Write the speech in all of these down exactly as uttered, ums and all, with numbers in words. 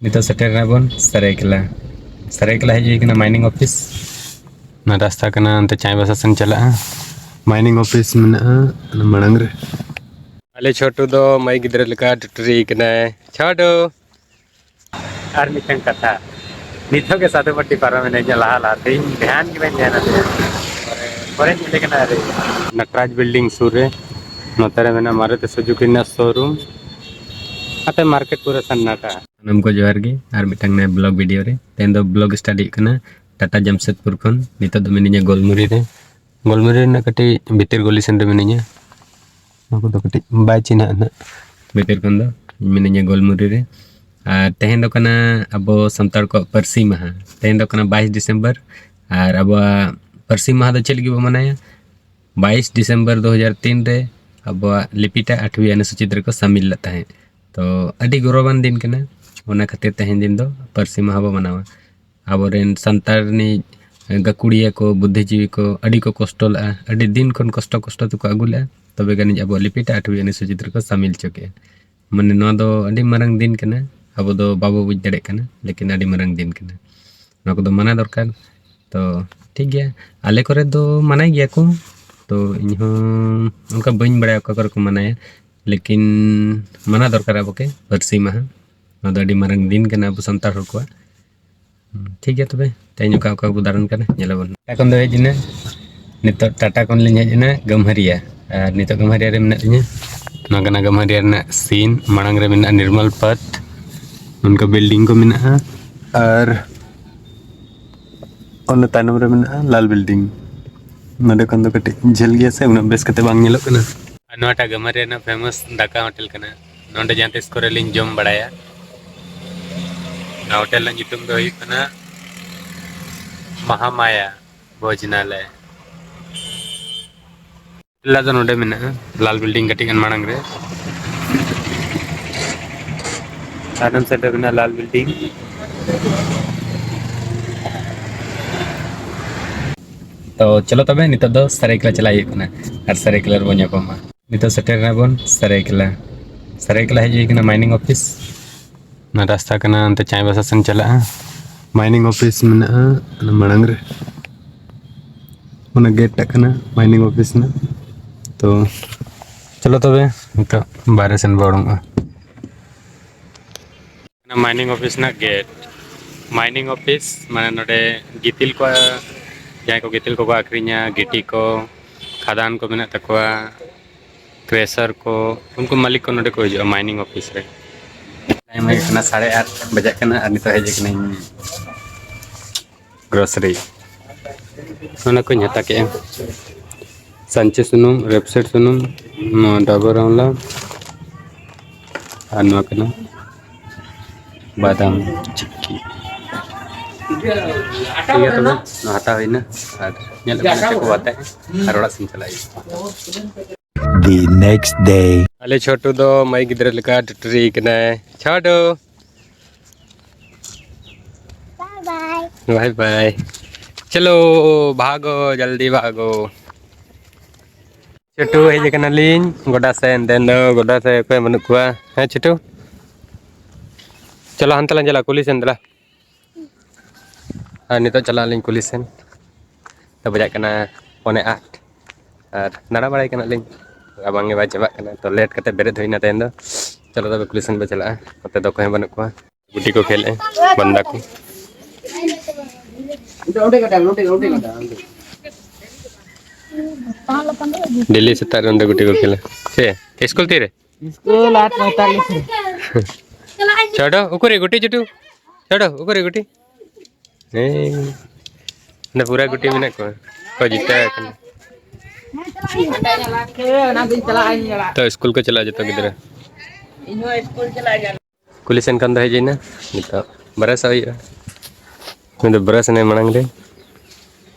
ᱱᱤᱛᱚᱜ ᱥᱮᱴᱮᱨ ᱮᱱᱟ ᱵᱚᱱ ᱥᱟᱹᱨᱟᱹᱭᱠᱮᱞᱟ᱾ ᱥᱟᱹᱨᱟᱹᱭᱠᱮᱞᱟ ᱦᱮᱡ ᱦᱩᱭ ᱠᱟᱱᱟ mining office᱾ ᱚᱱᱟ ᱨᱟᱥᱛᱟ ᱠᱟᱱᱟ, ᱚᱱᱛᱮ ᱪᱟᱭᱵᱟᱥᱟ ᱥᱮᱱ ᱪᱟᱞᱟᱜᱼᱟ᱾ Mining office ᱢᱮᱱᱟᱜᱼᱟ ᱚᱱᱟ ᱢᱟᱲᱟᱝ ᱨᱮ᱾ ᱟᱞᱮ ᱪᱷᱳᱴᱩ ᱫᱚ ᱢᱟᱹᱭ ᱜᱤᱫᱽᱨᱟᱹ ᱞᱮᱠᱟ ᱴᱩᱴᱩᱨᱤ ᱠᱟᱱᱟᱭ᱾ ᱪᱷᱳᱴᱩ! ᱟᱨ ᱢᱤᱫᱴᱟᱝ ᱠᱟᱛᱷᱟ, ᱱᱤᱛᱚᱜ ᱜᱮ ᱥᱟᱫᱷᱩ ᱵᱟᱹᱴᱤ ᱯᱟᱨᱚᱢ ᱮᱱᱟᱹᱧ ᱞᱟᱦᱟ ᱞᱟᱦᱟ ᱛᱮ, ᱤᱧ ᱫᱷᱮᱭᱟᱱ ᱜᱮ ᱵᱟᱹᱧ ᱫᱷᱮᱭᱟᱱ ᱟᱫᱮᱭᱟ᱾ ᱯᱚᱨᱮ, ᱯᱚᱨᱮᱧ ᱧᱮᱞᱮ ᱠᱟᱱᱟ ᱟᱨᱮ᱾ ᱱᱟᱴᱨᱟᱡᱽ building ᱥᱩᱨ ᱨᱮ, ᱱᱚᱛᱮ ᱨᱮ ᱢᱮᱱᱟᱜᱼᱟ ᱢᱟᱨᱩᱛᱤ ᱥᱩᱡᱩᱠᱤ ᱨᱮᱱᱟᱜ showroom᱾ ᱱᱟᱛᱮ market ᱯᱩᱨᱟᱹ ᱥᱟᱱᱱᱟᱴᱟ᱾ ᱥᱟᱱᱟᱢ ᱠᱚ ᱡᱚᱦᱟᱨ ᱜᱮ ᱟᱨ ᱢᱤᱫᱴᱟᱝ ᱱᱟᱭᱟ vlog video ᱨᱮ᱾ ᱛᱮᱦᱮᱧ ᱫᱚ vlog start ᱦᱩᱭᱩᱜ ᱠᱟᱱᱟ ᱴᱟᱴᱟ ᱡᱟᱢᱥᱮᱫᱽᱯᱩᱨ ᱠᱷᱚᱱ᱾ ᱱᱤᱛᱚᱜ ᱫᱚ ᱢᱤᱱᱟᱹᱧᱟ ᱜᱳᱞᱢᱩᱨᱤ ᱨᱮ᱾ ᱜᱳᱞᱢᱩᱨᱤ ᱨᱮᱱᱟᱜ ᱠᱟᱹᱴᱤᱡ ᱵᱷᱤᱛᱤᱨ ᱜᱚᱞᱤ ᱥᱮᱱ ᱨᱮ ᱢᱤᱱᱟᱹᱧᱟ᱾ ᱱᱚᱣᱟ ᱠᱚᱫᱚ ᱠᱟᱹᱴᱤᱡ ᱵᱟᱭ ᱪᱤᱱᱦᱟᱹᱜᱼᱟ ᱱᱟᱦᱟᱜ᱾ ᱵᱷᱤᱛᱤᱨ ᱠᱷᱚᱱ ᱫᱚ ᱢᱤᱱᱟᱹᱧᱟ ᱜᱳᱞᱢᱩᱨᱤ ᱨᱮ᱾ ᱟᱨ ᱛᱮᱦᱮᱧ ᱫᱚ ᱠᱟᱱᱟ ᱟᱵᱚ ᱥᱟᱱᱛᱟᱲ ᱠᱚᱣᱟᱜ ᱯᱟᱹᱨᱥᱤ ᱢᱟᱦᱟ᱾ ᱛᱮᱦᱮᱧ ᱫᱚ ᱠᱟᱱᱟ ᱵᱟᱭᱤᱥ ᱰᱤᱥᱮᱢᱵᱚᱨ᱾ ᱟᱨ ᱟᱵᱚᱣᱟᱜ ᱯᱟᱹᱨᱥᱤ ᱢᱟᱦᱟ ᱫᱚ ᱪᱮᱫ ᱞᱟᱹᱜᱤᱫ ᱵᱚ ᱢᱟᱱᱟᱣᱟ? ᱵᱟᱭᱤᱥ ᱰᱤᱥᱮᱢᱵᱚᱨ ᱫᱩ ᱦᱟᱡᱟᱨ ᱛᱤᱱ ᱨᱮ ᱟᱵᱚᱣᱟᱜ ᱞᱤᱯᱤᱴᱟ ᱟᱴᱷᱣᱤ ᱚᱱᱩᱥᱩᱪᱤᱛ ᱨᱮᱠᱚ ᱥᱟᱢᱤᱞ ᱞᱮᱫ ᱛᱟᱦᱮᱸᱫ᱾ ᱛᱚ ᱟᱹᱰᱤ ᱜᱚᱨᱚᱵᱟᱱ ᱫᱤᱱ ᱠᱟᱱᱟ᱾ ᱚᱱᱟ ᱠᱷᱟᱹᱛᱤᱨ ᱛᱮᱦᱮᱧ ᱫᱤᱱ ᱫᱚ ᱯᱟᱹᱨᱥᱤ ᱢᱟᱦᱟ ᱵᱚ ᱢᱟᱱᱟᱣᱟ᱾ ᱟᱵᱚᱨᱮᱱ ᱥᱟᱱᱛᱟᱲ ᱨᱤᱱᱤᱡ ᱜᱟᱹᱠᱷᱩᱲᱤᱭᱟᱹ ᱠᱚ, ᱵᱩᱫᱽᱫᱷᱤᱡᱤᱵᱤ ᱠᱚ ᱟᱹᱰᱤ ᱠᱚ ᱠᱚᱥᱴᱚ ᱞᱮᱫᱼᱟ, ᱟᱹᱰᱤ ᱫᱤᱱ ᱠᱷᱚᱱ ᱠᱚᱥᱴᱚ ᱠᱚᱥᱴᱚ ᱛᱮᱠᱚ ᱟᱹᱜᱩ ᱞᱮᱫᱼᱟ, ᱛᱚᱵᱮ ᱜᱟᱱᱤᱡ ᱟᱵᱚᱣᱟᱜ ᱞᱤᱯᱤᱴᱟ ᱟᱴᱷᱣᱤ ᱚᱱᱩᱥᱩᱪᱤᱛ ᱨᱮᱠᱚ ᱥᱟᱢᱤᱞ ᱦᱚᱪᱚ ᱠᱮᱫᱼᱟ᱾ ᱢᱟᱱᱮ ᱱᱚᱣᱟ ᱫᱚ ᱟᱹᱰᱤ ᱢᱟᱨᱟᱝ ᱫᱤᱱ ᱠᱟᱱᱟ, ᱟᱵᱚ ᱫᱚ ᱵᱟᱵᱚ ᱵᱩᱡᱽ ᱫᱟᱲᱮᱭᱟᱜ ᱠᱟᱱᱟ, ᱞᱮᱠᱤᱱ ᱟᱹᱰᱤ ᱢᱟᱨᱟᱝ ᱫᱤᱱ ᱠᱟᱱᱟ᱾ ᱱᱚᱣᱟ ᱠᱚᱫᱚ ᱢᱟᱱᱟᱣ ᱫᱚᱨᱠᱟᱨ᱾ ᱛᱚ ᱴᱷᱤᱠ ᱜᱮᱭᱟ, ᱟᱞᱮ ᱠᱚᱨᱮ ᱫᱚ ᱢᱟᱱᱟᱭ ᱜᱮᱭᱟ ᱠᱚ᱾ ᱛᱚ ᱤᱧᱦᱚᱸ ᱚᱱᱠᱟ ᱵᱟᱹᱧ ᱵᱟᱲᱟᱭᱟ ᱚᱠᱟ ᱠᱚᱨᱮ ᱠᱚ ᱢᱟᱱᱟᱭᱟ, ᱞᱮᱠᱤᱱ ᱢᱟᱱᱟᱣ ᱫᱚᱨᱠᱟᱨ ᱟᱵᱚ ᱠᱮ ᱯᱟᱹᱨᱥᱤ ᱢᱟᱦᱟ᱾ ᱱᱚᱣᱟ ᱫᱚ ᱟᱹᱰᱤ ᱢᱟᱨᱟᱝ ᱫᱤᱱ ᱠᱟᱱᱟ ᱟᱵᱚ ᱥᱟᱱᱛᱟᱲ ᱦᱚᱲ ᱠᱚᱣᱟᱜ᱾ ᱦᱩᱸ, ᱴᱷᱤᱠ ᱜᱮᱭᱟ, ᱛᱚᱵᱮ ᱛᱮᱦᱮᱧ ᱚᱠᱟ ᱚᱠᱟ ᱵᱚ ᱫᱟᱬᱟᱱ ᱠᱟᱱᱟ ᱧᱮᱞᱟᱵᱚᱱ᱾ ᱴᱟᱴᱟ ᱠᱷᱚᱱ ᱫᱚ ᱦᱮᱡ ᱮᱱᱟ, ᱱᱤᱛᱚᱜ ᱴᱟᱴᱟ ᱠᱷᱚᱱ ᱞᱤᱧ ᱦᱮᱡ ᱮᱱᱟ ᱜᱟᱹᱢᱦᱟᱹᱨᱤᱭᱟ, ᱟᱨ ᱱᱤᱛᱚᱜ ᱜᱟᱹᱢᱦᱟᱹᱨᱤᱭᱟ ᱨᱮ ᱢᱮᱱᱟᱜ ᱞᱤᱧᱟ᱾ ᱱᱚᱣᱟ ᱠᱟᱱᱟ ᱜᱟᱹᱢᱦᱟᱹᱨᱤᱭᱟ ᱨᱮᱱᱟᱜ scene᱾ ᱢᱟᱲᱟᱝ ᱨᱮ ᱢᱮᱱᱟᱜᱼᱟ ᱱᱤᱨᱢᱚᱞ ᱯᱟᱛ, ᱚᱱᱠᱟ building ᱠᱚ ᱢᱮᱱᱟᱜᱼᱟ, ᱟᱨ ᱚᱱᱟ ᱛᱟᱭᱱᱚᱢ ᱨᱮ ᱢᱮᱱᱟᱜᱼᱟ ᱞᱟᱞ building᱾ ᱱᱚᱰᱮ ᱠᱷᱚᱱ ᱫᱚ ᱠᱟᱹᱴᱤᱡ ᱡᱷᱟᱹᱞ ᱜᱮᱭᱟ ᱥᱮ, ᱩᱱᱟᱹᱜ ᱵᱮᱥ ᱠᱟᱛᱮ ᱵᱟᱝ ᱧᱮᱞᱚᱜ ᱠᱟᱱᱟ᱾ ᱟᱨ ᱱᱚᱣᱟᱴᱟᱜ ᱜᱟᱹᱢᱦᱟᱹᱨᱤᱭᱟ ᱨᱮᱱᱟᱜ famous ᱫᱟᱠᱟ ᱦᱳᱴᱮᱞ ᱠᱟᱱᱟ᱾ ᱱᱚᱰᱮ ᱡᱟᱦᱟᱸ ᱛᱤᱥ ᱠᱚᱨᱮ ᱞᱤᱧ ᱡᱚᱢ ᱵᱟᱲᱟᱭᱟ᱾ ᱱᱚᱣᱟ ᱦᱳᱴᱮᱞ ᱨᱮᱱᱟᱜ ᱧᱩᱛᱩᱢ ᱫᱚ ᱦᱩᱭᱩᱜ ᱠᱟᱱᱟ ᱢᱟᱦᱟᱢᱟᱭᱟ ᱵᱷᱳᱡᱽᱱᱟᱞᱚᱭ᱾ ᱦᱳᱴᱮᱞ ᱫᱚ ᱱᱚᱰᱮ ᱢᱮᱱᱟᱜᱼᱟ, ᱞᱟᱞ building ᱠᱟᱹᱴᱤᱡ ᱜᱟᱱ ᱢᱟᱲᱟᱝ ᱨᱮ᱾ ᱛᱟᱭᱱᱚᱢ ᱥᱮᱫ ᱨᱮ ᱢᱮᱱᱟᱜᱼᱟ ᱞᱟᱞ building᱾ ᱛᱚ ᱪᱚᱞᱚ ᱛᱚᱵᱮ ᱱᱤᱛᱚᱜ ᱫᱚ ᱥᱟᱹᱨᱟᱹᱭᱠᱮᱞᱟ ᱪᱟᱞᱟᱜ ᱦᱩᱭᱩᱜ ᱠᱟᱱᱟ ᱟᱨ ᱥᱟᱹᱨᱟᱹᱭᱠᱮᱞᱟ ᱨᱮᱵᱚᱱ ᱧᱟᱯᱟᱢᱟ᱾ ᱱᱤᱛᱚᱜ ᱥᱮᱴᱮᱨ ᱮᱱᱟ ᱵᱚᱱ ᱥᱟᱹᱨᱟᱹᱭᱠᱮᱞᱟ᱾ ᱥᱟᱹᱨᱟᱹᱭᱠᱮᱞᱟ ᱦᱮᱡ ᱦᱩᱭ ᱠᱟᱱᱟ mining office᱾ ᱚᱱᱟ ᱨᱟᱥᱛᱟ ᱠᱟᱱᱟ, ᱚᱱᱛᱮ ᱪᱟᱭᱵᱟᱥᱟ ᱥᱮᱱ ᱪᱟᱞᱟᱜᱼᱟ᱾ ᱢᱟᱭᱱᱤᱝ ᱚᱯᱷᱤᱥ ᱢᱮᱱᱟᱜᱼᱟ ᱚᱱᱟ ᱢᱟᱲᱟᱝ ᱨᱮ, ᱚᱱᱟ ᱜᱮᱴ ᱴᱟᱜ ᱠᱟᱱᱟ ᱢᱟᱭᱱᱤᱝ ᱚᱯᱷᱤᱥ ᱨᱮᱱᱟᱜ᱾ ᱛᱚ ᱪᱚᱞᱚ ᱛᱚᱵᱮ ᱱᱤᱛᱚᱜ ᱵᱟᱦᱨᱮ ᱥᱮᱱ ᱵᱚ ᱩᱰᱩᱝᱚᱜᱼᱟ᱾ ᱢᱟᱭᱱᱤᱝ ᱚᱯᱷᱤᱥ ᱨᱮᱱᱟᱜ ᱜᱮᱴ᱾ ᱢᱟᱭᱱᱤᱝ ᱚᱯᱷᱤᱥ ᱢᱟᱱᱮ ᱱᱚᱰᱮ ᱜᱤᱛᱤᱞ ᱠᱚ, ᱡᱟᱦᱟᱸᱭ ᱠᱚ ᱜᱤᱛᱤᱞ ᱠᱚᱠᱚ ᱟᱹᱠᱷᱨᱤᱧᱟ, ᱜᱤᱴᱤ ᱠᱚ, ᱠᱷᱟᱫᱟᱱ ᱠᱚ ᱢᱮᱱᱟᱜ ᱛᱟᱠᱚᱣᱟ, ᱠᱨᱮᱥᱟᱨ ᱠᱚ, ᱩᱱᱠᱩ ᱢᱟᱹᱞᱤᱠ ᱠᱚ ᱱᱚᱰᱮ ᱠᱚ ᱦᱤᱡᱩᱜᱼᱟ ᱢᱟᱭᱱᱤᱝ ᱚᱯᱷᱤᱥ ᱨᱮ᱾ ᱴᱟᱭᱤᱢ ᱦᱩᱭᱩᱜ ᱠᱟᱱᱟ ᱥᱟᱲᱮ ᱟᱴ ᱵᱟᱡᱟᱜ ᱠᱟᱱᱟ ᱟᱨ ᱱᱤᱛᱚᱜ ᱦᱮᱡ ᱠᱟᱹᱱᱟᱹᱧ ᱜᱨᱚᱥᱟᱨᱤ᱾ ᱚᱱᱟ ᱠᱚᱧ ᱦᱟᱛᱟᱣ ᱠᱮᱜᱼᱟ, ᱥᱟᱧᱪᱤ ᱥᱩᱱᱩᱢ, ᱨᱮᱯᱥᱮᱰ ᱥᱩᱱᱩᱢ, ᱱᱚᱣᱟ ᱰᱟᱵᱚᱨ ᱟᱢᱞᱟ, ᱟᱨ ᱱᱚᱣᱟ ᱠᱟᱱᱟ ᱵᱟᱫᱟᱢ ᱪᱤᱠᱠᱤ᱾ ᱴᱷᱤᱠ ᱜᱮᱭᱟ, ᱛᱚᱵᱮ ᱱᱚᱣᱟ ᱦᱟᱛᱟᱣ ᱦᱩᱭᱱᱟ ᱟᱨ ᱧᱮᱞ ᱟᱹᱜᱩ ᱢᱮ ᱪᱮᱫ ᱠᱚ ᱦᱟᱛᱟᱣ ᱟᱨ ᱚᱲᱟᱜ ᱥᱮᱱ ᱪᱟᱞᱟᱜ ᱦᱩᱭᱩᱜᱼᱟ᱾ The next day. ᱟᱞᱮ ᱪᱷᱳᱴᱩ ᱫᱚ ᱢᱟᱹᱭ ᱜᱤᱫᱽᱨᱟᱹ ᱞᱮᱠᱟ ᱴᱩᱴᱩᱨᱤ ᱠᱟᱱᱟᱭ᱾ Chhotu, bye bye. Bye bye. चलो भागो, जल्दी भागो. ᱪᱷᱳᱴᱩ, ᱦᱮᱡ ᱟᱠᱟᱱᱟᱞᱤᱧ ᱜᱚᱰᱟ ᱥᱮᱱ᱾ ᱛᱮᱦᱮᱧ ᱫᱚ ᱜᱚᱰᱟ ᱥᱮᱫ ᱚᱠᱚᱭ ᱵᱟᱹᱱᱩᱜ ᱠᱚᱣᱟ᱾ ᱦᱮᱸ ᱪᱷᱳᱴᱩ, ᱪᱚᱞᱚ ᱦᱟᱱᱛᱮ ᱞᱟᱝ ᱪᱟᱞᱟᱜᱼᱟ, ᱠᱩᱞᱦᱤ ᱥᱮᱱ ᱫᱮᱞᱟ᱾ ᱟᱨ ᱱᱤᱛᱚᱜ ᱪᱟᱞᱟᱜ ᱟᱹᱞᱤᱧ ᱠᱩᱞᱦᱤ ᱥᱮᱱ᱾ ᱛᱚ ᱵᱟᱡᱟᱜ ᱠᱟᱱᱟ ᱯᱚᱱᱮ ᱟᱴ ᱟᱨ ᱫᱟᱬᱟ ᱵᱟᱲᱟᱭ ᱠᱟᱱᱟᱞᱤᱧ, ᱨᱟᱵᱟᱝ ᱜᱮ ᱵᱟᱭ ᱪᱟᱵᱟᱜ ᱠᱟᱱᱟ᱾ ᱛᱚ ᱞᱮᱴ ᱠᱟᱛᱮ ᱵᱮᱨᱮᱫ ᱦᱩᱭᱱᱟ ᱛᱮᱦᱮᱧ ᱫᱚ᱾ ᱪᱚᱞᱚ ᱛᱚᱵᱮ ᱠᱩᱞᱦᱤ ᱥᱮᱱ ᱵᱚ ᱪᱟᱞᱟᱜᱼᱟ, ᱱᱚᱛᱮ ᱫᱚ ᱚᱠᱚᱭ ᱦᱚᱸ ᱵᱟᱹᱱᱩᱜ ᱠᱚᱣᱟ᱾ ᱜᱩᱴᱤ ᱠᱚ ᱠᱷᱮᱞᱮᱜᱼᱟ, ᱵᱟᱱᱫᱟ ᱠᱚ᱾ ᱰᱮᱞᱤ ᱥᱮᱛᱟᱜ ᱨᱮ ᱚᱸᱰᱮ ᱜᱩᱴᱤ ᱠᱚ ᱠᱷᱮᱞᱟ᱾ ᱪᱮᱫ ᱥᱠᱩᱞ ᱛᱤᱨᱮ? ᱥᱠᱩᱞ ᱟᱴ ᱯᱚᱸᱭᱛᱟᱞᱤᱥ ᱨᱮ᱾ ᱪᱚᱰᱚ, ᱩᱠᱩᱨᱮ ᱜᱩᱴᱤ ᱪᱩᱴᱩ? ᱪᱚᱰᱚ, ᱩᱠᱩᱨᱮ ᱜᱩᱴᱤ? ᱦᱮᱸ, ᱚᱸᱰᱮ ᱯᱩᱨᱟ ᱜᱩᱴᱤ ᱢᱮᱱᱟᱜ ᱠᱚᱣᱟ᱾ ᱠᱚ ᱡᱤᱛᱟᱹᱣ ᱟᱠᱟᱱᱟ᱾ ᱚᱱᱟ ᱫᱚᱧ ᱪᱟᱞᱟᱜᱼᱟ, ᱤᱧ ᱪᱟᱞᱟᱜᱼᱟ᱾ ᱛᱚ ᱥᱠᱩᱞ ᱠᱚ ᱪᱟᱞᱟᱜᱼᱟ ᱡᱚᱛᱚ ᱜᱤᱫᱽᱨᱟᱹ᱾ ᱤᱧ ᱦᱚᱸ ᱥᱠᱩᱞ ᱪᱟᱞᱟᱜ ᱤᱧ᱾ ᱠᱩᱞᱦᱤ ᱥᱮᱱ ᱠᱷᱚᱱ ᱫᱚ ᱦᱮᱡ ᱮᱱᱟ, ᱱᱤᱛᱚᱜ ᱵᱨᱟᱥ ᱦᱩᱭᱩᱜᱼᱟ᱾ ᱩᱱᱤ ᱫᱚ ᱵᱨᱟᱥ ᱮᱱᱟᱭ ᱢᱟᱲᱟᱝ ᱨᱮ᱾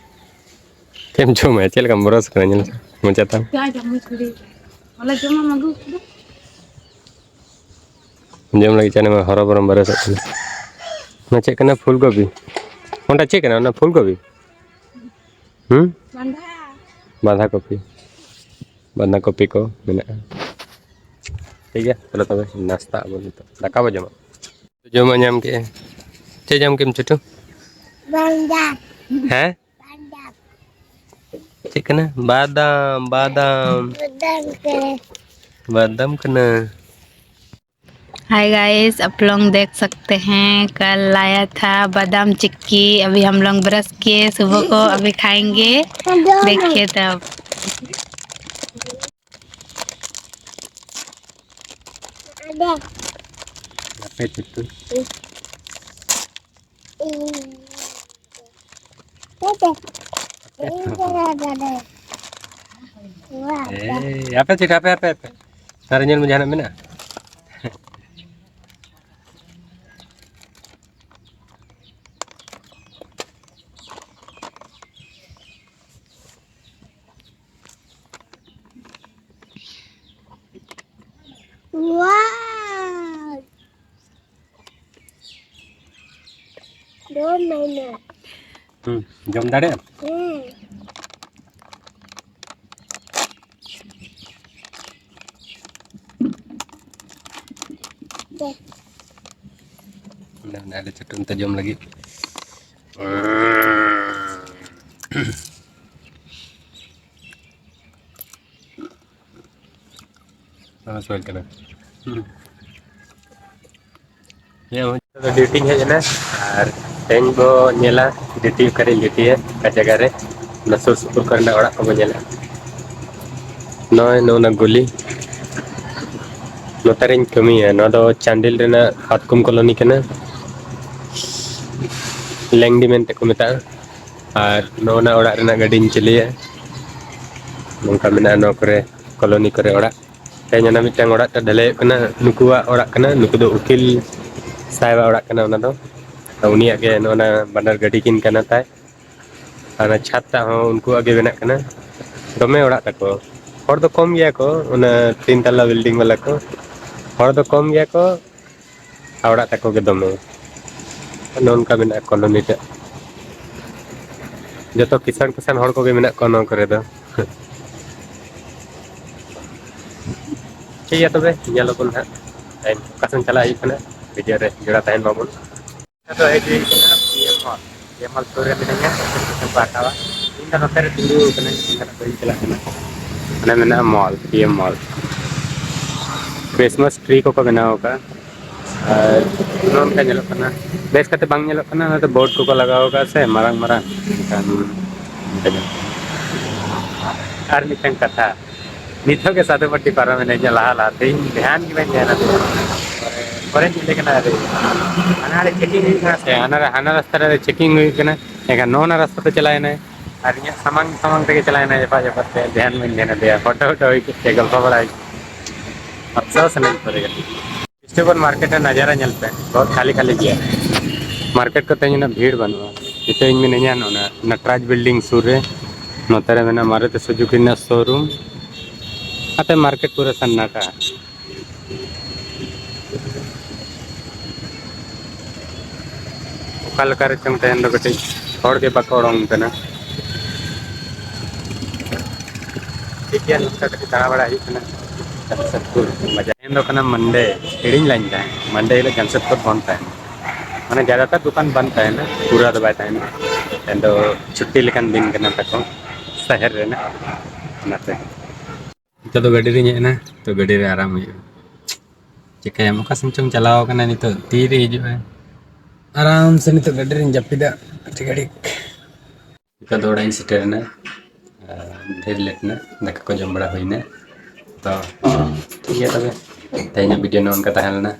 ᱪᱮᱫ ᱮᱢ ᱡᱚᱢᱟ? ᱪᱮᱫ ᱞᱮᱠᱟᱢ ᱵᱨᱟᱥ ᱠᱟᱱᱟ? ᱧᱮᱞ ᱢᱮ ᱢᱚᱪᱟ ᱛᱟᱢ᱾ ᱪᱟ ᱪᱟᱢᱚᱪ ᱠᱩᱲᱤ᱾ ᱦᱚᱞᱟ ᱡᱚᱢᱟᱢ ᱟᱹᱜᱩ ᱠᱮᱫᱟ? ᱡᱚᱢ ᱞᱟᱹᱜᱤᱫ ᱪᱟ ᱧᱩ ᱦᱚᱨᱚᱵᱚᱨᱚᱢ ᱵᱨᱟᱥᱚᱜ ᱠᱟᱱᱟ᱾ ᱚᱱᱟ ᱪᱮᱫ ᱠᱟᱱᱟ? ᱯᱷᱩᱞ ᱠᱚᱯᱤ᱾ ᱚᱱᱟ ᱪᱮᱫ ᱠᱟᱱᱟ? ᱚᱱᱟ ᱯᱷᱩᱞ ᱠᱚᱯᱤ? ᱦᱩᱸ? ᱵᱟᱸᱫᱷᱟ᱾ ᱵᱟᱸᱫᱷᱟ ᱠᱚᱯᱤ᱾ ᱵᱟᱸᱫᱷᱟ ᱠᱚᱯᱤ ᱠᱚ ᱢᱮᱱᱟᱜᱼᱟ᱾ ᱴᱷᱤᱠ ᱜᱮᱭᱟ, ᱛᱟᱦᱞᱮ ᱛᱚᱵᱮ ᱱᱟᱥᱛᱟ ᱟᱵᱚᱱ ᱱᱤᱛᱚᱜ᱾ ᱫᱟᱠᱟ ᱵᱚ ᱡᱚᱢᱟ᱾ ᱡᱚᱢᱟᱜ ᱧᱟᱢ ᱠᱮᱜᱼᱟ᱾ ᱪᱮᱫ ᱧᱟᱢ ᱠᱮᱜᱼᱟᱢ, ᱪᱷᱳᱴᱩ? ᱵᱟᱫᱟᱢ᱾ ᱦᱮᱸ? ᱵᱟᱫᱟᱢ᱾ ᱪᱮᱫ ᱠᱟᱱᱟ? ᱵᱟᱫᱟᱢ, ᱵᱟᱫᱟᱢ᱾ ᱵᱟᱫᱟᱢ ᱠᱟᱱᱟ᱾ ᱵᱟᱫᱟᱢ ᱠᱟᱱᱟ। हाय गाइस, आप लोग देख सकते हैं, कल लाया था बादाम चिक्की। अभी हम लोग ब्रश किए सुबह को, अभी खाएंगे। देखिए तब। ᱦᱮᱸ, ᱦᱟᱯᱮ ᱪᱮᱫ, ᱦᱟᱯᱮ, ᱦᱟᱯᱮ, ᱦᱟᱯᱮ᱾ ᱥᱟᱨᱮ ᱧᱮᱞ ᱢᱮ, ᱡᱟᱦᱟᱱᱟᱜ ᱢᱮᱱᱟᱜᱼᱟ? ᱣᱟᱣ! ᱡᱚᱢ ᱢᱮ ᱱᱟ᱾ ᱦᱩᱸ, ᱡᱚᱢ ᱫᱟᱲᱮᱭᱟᱜ ᱟᱢ? ᱦᱮᱸ᱾ ᱫᱮ᱾ ᱚᱱᱟ, ᱚᱱᱟ ᱟᱞᱮ ᱪᱷᱳᱴᱩ ᱱᱤᱛᱚᱜ ᱡᱚᱢ ᱞᱟᱹᱜᱤᱫ᱾ ᱱᱚᱣᱟ ᱥᱚᱦᱚᱡ ᱠᱟᱱᱟ᱾ ᱦᱮᱸ, ᱦᱳᱭ᱾ ᱱᱤᱛᱚᱜ ᱫᱚ ᱰᱤᱭᱩᱴᱤᱧ ᱦᱮᱡ ᱮᱱᱟ ᱟᱨ ᱛᱮᱦᱮᱧ ᱵᱚ ᱧᱮᱞᱟ ᱰᱤᱭᱩᱴᱤ ᱚᱠᱟᱨᱮᱧ ᱰᱤᱭᱩᱴᱤᱭᱟ, ᱚᱠᱟ ᱡᱟᱭᱜᱟ ᱨᱮ᱾ ᱚᱱᱟ ᱥᱩᱨ ᱥᱩᱯᱩᱨ ᱠᱚᱨᱮᱱᱟᱜ ᱚᱲᱟᱜ ᱠᱚᱵᱚ ᱧᱮᱞᱟ᱾ ᱱᱚᱜᱼᱚᱭ ᱱᱚᱜᱼᱚ ᱱᱟ ᱜᱚᱞᱤ, ᱱᱚᱛᱮ ᱨᱤᱧ ᱠᱟᱹᱢᱤᱭᱟ᱾ ᱱᱚᱣᱟ ᱫᱚ ᱪᱟᱱᱰᱤᱞ ᱨᱮᱱᱟᱜ ᱦᱟᱛᱠᱚᱢ ᱠᱚᱞᱚᱱᱤ ᱠᱟᱱᱟ, ᱞᱮᱝᱰᱤ ᱢᱮᱱᱛᱮ ᱠᱚ ᱢᱮᱛᱟᱜᱼᱟ᱾ ᱟᱨ ᱱᱚᱜᱼᱚ ᱱᱟ ᱚᱲᱟᱜ ᱨᱮᱱᱟᱜ ᱜᱟᱹᱰᱤᱧ ᱪᱟᱹᱞᱩᱭᱟ᱾ ᱱᱚᱝᱠᱟ ᱢᱮᱱᱟᱜᱼᱟ ᱱᱚᱣᱟ ᱠᱚᱨᱮ, ᱠᱚᱞᱚᱱᱤ ᱠᱚᱨᱮ ᱚᱲᱟᱜ᱾ ᱛᱮᱦᱮᱧ ᱚᱱᱟ ᱢᱤᱫᱴᱟᱝ ᱚᱲᱟᱜ ᱴᱟᱜ ᱰᱷᱟᱹᱞᱟᱹᱭᱚᱜ ᱠᱟᱱᱟ, ᱱᱩᱠᱩᱣᱟᱜ ᱚᱲᱟᱜ ᱠᱟᱱᱟ᱾ ᱱᱩᱠᱩ ᱫᱚ ᱩᱠᱤᱞ ᱥᱟᱦᱮᱵᱟᱜ ᱚᱲᱟᱜ ᱠᱟᱱᱟ ᱚᱱᱟ ᱫᱚ᱾ ᱩᱱᱤᱭᱟᱜ ᱜᱮ ᱱᱚᱜᱼᱚ ᱱᱟ ᱵᱟᱱᱟᱨ ᱜᱟᱹᱰᱤ ᱠᱤᱱ ᱠᱟᱱᱟ ᱛᱟᱭ᱾ ᱟᱨ ᱚᱱᱟ ᱪᱷᱟᱫᱽ ᱴᱟᱜ ᱦᱚᱸ ᱩᱱᱠᱩᱣᱟᱜ ᱜᱮ ᱵᱮᱱᱟᱜ ᱠᱟᱱᱟ᱾ ᱫᱚᱢᱮ ᱚᱲᱟᱜ ᱛᱟᱠᱚ, ᱦᱚᱲ ᱫᱚ ᱠᱚᱢ ᱜᱮᱭᱟ ᱠᱚ, ᱚᱱᱟ ᱛᱤᱱ ᱛᱟᱞᱟ ᱵᱤᱞᱰᱤᱝ ᱵᱟᱞᱟ ᱠᱚ, ᱦᱚᱲ ᱫᱚ ᱠᱚᱢ ᱜᱮᱭᱟ ᱠᱚ᱾ ᱟᱨ ᱚᱲᱟᱜ ᱛᱟᱠᱚ ᱜᱮ ᱫᱚᱢᱮ᱾ ᱱᱚᱜᱼᱚ ᱱᱚᱝᱠᱟ ᱢᱮᱱᱟᱜᱼᱟ ᱠᱚᱞᱚᱱᱤ ᱴᱟᱜ᱾ ᱡᱚᱛᱚ ᱠᱤᱥᱟᱹᱬ ᱠᱤᱥᱟᱹᱬ ᱦᱚᱲ ᱠᱚᱜᱮ ᱢᱮᱱᱟᱜ ᱠᱚᱣᱟ ᱱᱚᱣᱟ ᱠᱚᱨᱮ ᱫᱚ᱾ ᱴᱷᱤᱠ ᱜᱮᱭᱟ ᱛᱚᱵᱮ, ᱧᱮᱞ ᱟᱵᱚᱱ ᱦᱟᱸᱜ ᱴᱟᱭᱤᱢ ᱚᱠᱟ ᱥᱮᱱ ᱪᱟᱞᱟᱜ ᱦᱩᱭᱩᱜ ᱠᱟᱱᱟ᱾ ᱵᱷᱤᱰᱤᱭᱳ ᱨᱮ ᱡᱚᱲᱟᱣ ᱛᱟᱦᱮᱱ ᱢᱟᱵᱚᱱ᱾ ᱟᱫᱚ ᱦᱮᱡ ᱦᱩᱭ ᱠᱟᱱᱟ ᱯᱤ ᱮᱢ ᱢᱚᱞ᱾ ᱯᱤ ᱮᱢ ᱢᱚᱞ ᱥᱩᱨ ᱨᱮ ᱢᱤᱱᱟᱹᱧᱟ, ᱯᱟᱹᱭᱥᱟᱹ ᱠᱚ ᱦᱟᱛᱟᱣᱟ᱾ ᱤᱧ ᱫᱚ ᱱᱚᱛᱮ ᱨᱮ ᱛᱤᱸᱜᱩ ᱟᱠᱟᱱᱟᱹᱧ, ᱤᱧ ᱫᱚ ᱱᱚᱛᱮ ᱨᱤᱧ ᱪᱟᱞᱟᱜ ᱠᱟᱱᱟ᱾ ᱚᱸᱰᱮ ᱢᱮᱱᱟᱜᱼᱟ ᱢᱚᱞ, ᱯᱤ ᱮᱢ ᱢᱚᱞ᱾ ᱠᱨᱤᱥᱢᱟᱥ ᱴᱨᱤ ᱠᱚᱠᱚ ᱵᱮᱱᱟᱣ ᱟᱠᱟᱫᱼᱟ᱾ ᱟᱨ ᱱᱚᱜᱼᱚ ᱱᱚᱝᱠᱟ ᱧᱮᱞᱚᱜ ᱠᱟᱱᱟ, ᱵᱮᱥ ᱠᱟᱛᱮ ᱵᱟᱝ ᱧᱮᱞᱚᱜ ᱠᱟᱱᱟ, ᱚᱱᱟᱛᱮ ᱵᱳᱨᱰ ᱠᱚᱠᱚ ᱞᱟᱜᱟᱣ ᱟᱠᱟᱫᱼᱟ ᱥᱮ ᱢᱟᱨᱟᱝ ᱢᱟᱨᱟᱝ᱾ ᱮᱱᱠᱷᱟᱱ ᱟᱨ ᱢᱤᱫᱴᱟᱝ ᱠᱟᱛᱷᱟ, ᱱᱤᱛᱚᱜ ᱜᱮ ᱥᱟᱫᱷᱩ ᱵᱟᱹᱴᱤ ᱯᱟᱨᱚᱢ ᱮᱱᱟ, ᱤᱧᱟᱹᱜ ᱞᱟᱦᱟ ᱞᱟᱦᱟ ᱛᱮ, ᱤᱧ ᱫᱷᱮᱭᱟᱱ ᱜᱮ ᱵᱟᱹᱧ ᱫᱷᱮᱭᱟᱱ ᱟᱫᱮᱭᱟ᱾ ᱯᱚᱨᱮ, ᱯᱚᱨᱮᱧ ᱧᱮᱞᱮ ᱠᱟᱱᱟ, ᱟᱨᱮ, ᱦᱟᱱᱟ ᱟᱲᱮ ᱪᱮᱠᱤᱝ ᱦᱩᱭᱩᱜ ᱠᱟᱱᱟ ᱥᱮ, ᱦᱟᱱᱟ ᱨᱮ, ᱦᱟᱱᱟ ᱨᱟᱥᱛᱟ ᱨᱮ ᱪᱮᱠᱤᱝ ᱦᱩᱭᱩᱜ ᱠᱟᱱᱟ, ᱮᱱᱠᱷᱟᱱ ᱱᱚᱜᱼᱚ ᱱᱟ ᱨᱟᱥᱛᱟ ᱛᱮ ᱪᱟᱞᱟᱣ ᱮᱱᱟᱭ, ᱟᱨ ᱤᱧᱟᱹᱜ ᱥᱟᱢᱟᱝ ᱥᱟᱢᱟᱝ ᱛᱮᱜᱮ ᱪᱟᱞᱟᱣ ᱮᱱᱟᱭ, ᱡᱟᱯᱟᱜ ᱡᱟᱯᱟᱜ ᱛᱮ, ᱫᱷᱮᱭᱟᱱ ᱵᱟᱹᱧ ᱫᱷᱮᱭᱟᱱ ᱟᱫᱮᱭᱟ, ᱯᱷᱳᱴᱳ ᱯᱷᱳᱴᱳ ᱦᱩᱭ ᱠᱮᱫ ᱜᱮ, ᱜᱚᱞᱯᱷᱚ ᱵᱟᱲᱟᱭ, ᱟᱯᱥᱳᱥ ᱮᱱᱟᱹᱧ ᱯᱚᱨᱮ ᱜᱮ᱾ ᱯᱷᱮᱥᱴᱤᱵᱷᱟᱞ ᱢᱟᱨᱠᱮᱴ ᱨᱮ ᱱᱟᱡᱟᱨᱟ ᱧᱮᱞ ᱯᱮ, ᱵᱚᱦᱩᱛ ᱠᱷᱟᱞᱤ ᱠᱷᱟᱞᱤ ᱜᱮᱭᱟ᱾ ᱢᱟᱨᱠᱮᱴ ᱠᱚ ᱛᱮᱦᱮᱧ ᱩᱱᱟᱹᱜ ᱵᱷᱤᱲ ᱵᱟᱹᱱᱩᱜᱼᱟ᱾ ᱱᱤᱛᱚᱜ ᱤᱧ ᱢᱤᱱᱟᱹᱧᱟ ᱱᱚᱰᱮ ᱱᱟᱴᱨᱟᱡᱽ ᱵᱤᱞᱰᱤᱝ ᱥᱩᱨ ᱨᱮ᱾ ᱱᱚᱛᱮ ᱨᱮ ᱢᱮᱱᱟᱜᱼᱟ ᱢᱟᱨᱩᱛᱤ ᱥᱩᱡᱩᱠᱤ ᱨᱮᱱᱟᱜ ᱥᱳᱨᱩᱢ᱾ ᱟᱛᱮ ᱢᱟᱨᱠᱮᱴ ᱯᱩᱨᱟᱹ ᱥᱟᱱᱱᱟᱴᱟ᱾ ᱚᱠᱟ ᱞᱮᱠᱟ ᱨᱮᱪᱚᱝ ᱛᱮᱦᱮᱧ ᱫᱚ ᱠᱟᱹᱴᱤᱡ ᱦᱚᱲ ᱜᱮ ᱵᱟᱠᱚ ᱚᱰᱚᱝ ᱠᱟᱱᱟ᱾ ᱴᱷᱤᱠ ᱜᱮᱭᱟ, ᱱᱚᱝᱠᱟ ᱠᱟᱹᱴᱤᱡ ᱫᱟᱬᱟ ᱵᱟᱲᱟ ᱦᱩᱭᱩᱜ ᱠᱟᱱᱟ ᱡᱟᱢᱥᱮᱫᱽᱯᱩᱨ ᱵᱟᱡᱟᱨ᱾ ᱛᱮᱦᱮᱧ ᱫᱚ ᱠᱟᱱᱟ ᱢᱟᱱᱰᱮ, ᱦᱤᱲᱤᱧ ᱞᱟᱧ ᱛᱟᱦᱮᱸᱫ, ᱢᱟᱱᱰᱮ ᱦᱤᱞᱳᱜ ᱡᱟᱢᱥᱮᱫᱽᱯᱩᱨ ᱵᱚᱱᱫ ᱛᱟᱦᱮᱱᱟ, ᱢᱟᱱᱮ ᱡᱟᱫᱟᱛᱟᱨ ᱫᱚᱠᱟᱱ ᱵᱚᱱᱫ ᱛᱟᱦᱮᱱᱟ, ᱯᱩᱨᱟᱹ ᱫᱚ ᱵᱟᱭ ᱛᱟᱦᱮᱱᱟ᱾ ᱛᱮᱦᱮᱧ ᱫᱚ ᱪᱷᱩᱴᱤ ᱞᱮᱠᱟᱱ ᱫᱤᱱ ᱠᱟᱱᱟ ᱛᱟᱠᱚ ᱥᱟᱦᱮᱨ ᱨᱮᱱᱟᱜ, ᱚᱱᱟᱛᱮ᱾ ᱱᱤᱛᱚᱜ ᱫᱚ ᱜᱟᱹᱰᱤ ᱨᱤᱧ ᱦᱮᱡ ᱮᱱᱟ, ᱛᱚ ᱜᱟᱹᱰᱤ ᱨᱮ ᱟᱨᱟᱢ ᱦᱩᱭᱩᱜᱼᱟ᱾ ᱪᱤᱠᱟᱹᱭᱟᱢ, ᱚᱠᱟ ᱥᱮᱱ ᱪᱚᱝ ᱪᱟᱞᱟᱣ ᱠᱟᱱᱟ, ᱱᱤᱛᱚᱜ ᱛᱤᱨᱮ ᱦᱤᱡᱩᱜᱼᱟᱭ? ᱟᱨᱟᱢ ᱥᱮ ᱱᱤᱛᱚᱜ ᱜᱟᱹᱰᱤ ᱨᱤᱧ ᱡᱟᱹᱯᱤᱫᱟ ᱟᱹᱰᱤ ᱜᱷᱟᱹᱲᱤᱡ᱾ ᱱᱤᱛᱚᱜ ᱫᱚ ᱚᱲᱟᱜ ᱤᱧ ᱥᱮᱴᱮᱨ ᱮᱱᱟ᱾ ᱟᱨ ᱰᱷᱮᱨ ᱞᱮᱴ ᱮᱱᱟ, ᱫᱟᱠᱟ ᱠᱚ ᱡᱚᱢ ᱵᱟᱲᱟ ᱦᱩᱭᱱᱟ᱾ ᱛᱚ ᱴᱷᱤᱠ ᱜᱮᱭᱟ ᱛᱚᱵᱮ, ᱛᱮᱦᱮᱧᱟᱜ ᱵᱷᱤᱰᱤᱭᱳ ᱱᱚᱜᱼᱚ ᱱᱚᱝᱠᱟ ᱛᱟᱦᱮᱸ ᱞᱮᱱᱟ᱾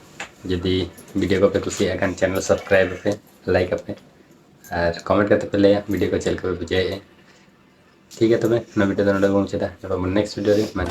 ᱡᱩᱫᱤ ᱵᱷᱤᱰᱤᱭᱳ ᱠᱚᱯᱮ ᱠᱩᱥᱤᱭᱟᱜ ᱠᱷᱟᱱ ᱪᱮᱱᱮᱞ ᱥᱟᱵᱥᱠᱨᱟᱭᱤᱵ ᱟᱯᱮ, ᱞᱟᱭᱤᱠ ᱟᱯᱮ, ᱟᱨ ᱠᱚᱢᱮᱱᱴ ᱠᱟᱛᱮ ᱯᱮ ᱞᱟᱹᱭᱟ ᱵᱷᱤᱰᱤᱭᱳ ᱠᱚ ᱪᱮᱫ ᱞᱮᱠᱟ ᱯᱮ ᱵᱩᱡᱷᱟᱹᱣᱮᱫᱼᱟ᱾ ᱴᱷᱤᱠ ᱜᱮᱭᱟ ᱛᱚᱵᱮ, ᱚᱱᱟ ᱵᱷᱤᱰᱤᱭᱳ ᱫᱚ ᱱᱚᱰᱮ ᱵᱚᱱ ᱢᱩᱪᱟᱹᱫᱟ᱾ ᱧᱟᱯᱟᱢ ᱟᱵᱚᱱ ᱱᱮᱠᱥᱴ ᱵᱷᱤᱰᱤᱭᱳ ᱨᱮ᱾ ᱢᱟ